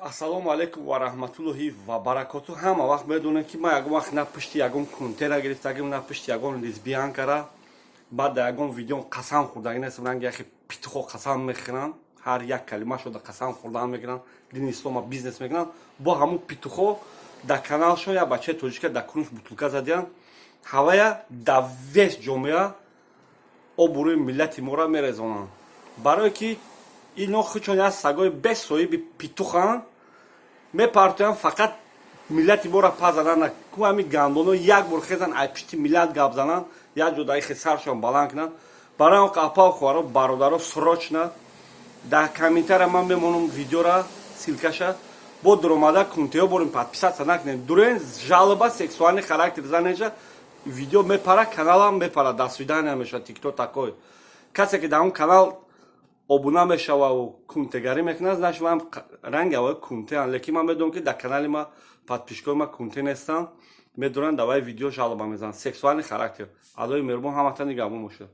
Ассалому алайкум ва раҳматуллоҳи ва баракоту. Ҳама вақт медонем, ки ман ягон вақт на пушти ягон кунтера гирифтагим, на пушти ягон лесбиянкара. Баъд дар ягон видеом қасам хӯрдагӣ нестам. Ранги яхе питухо қасам мехӯранд, ҳар як калима шуда қасам хӯрдан мекунанд, дини ислома бизнес мекунанд. Бо ҳамун питухо дар каналшон як бачаи тоҷика дар кунуш бутылка задиянд. Ҳавая дар весь ҷомеа обрӯи миллати моро мерезонанд, барое ки ино худшон як сагои бесоҳиби питуханд, мепартоянд, фақат миллати моро паз задан. Ку ҳами гандоно як бор хезан, ай пишти миллат гап зананд, як ҷо даихе саршон баланд кунанд. Барои он апау, хоҳаро, бародаро, срочно дар комментария ман мемонам видеора, ссылкаша бо дуромада кунтеё борем, подписаться накунем, дурен жалоба сексуальный характер занеша, видео мепара, каналам мепара, до свидания мешавад. Тикто такой касе ки дар он канал обуна мешававу кунтегарӣ мекунад, значит, ман ранги авои кунтеам. Лекин ман медонам, ки дар канали ма подписчикои ма кунте нестанд, медонанд. Давай видео жалоба мезананд, сексуальный характер. Аллои меҳрубон ҳамата нигаҳбон бошад.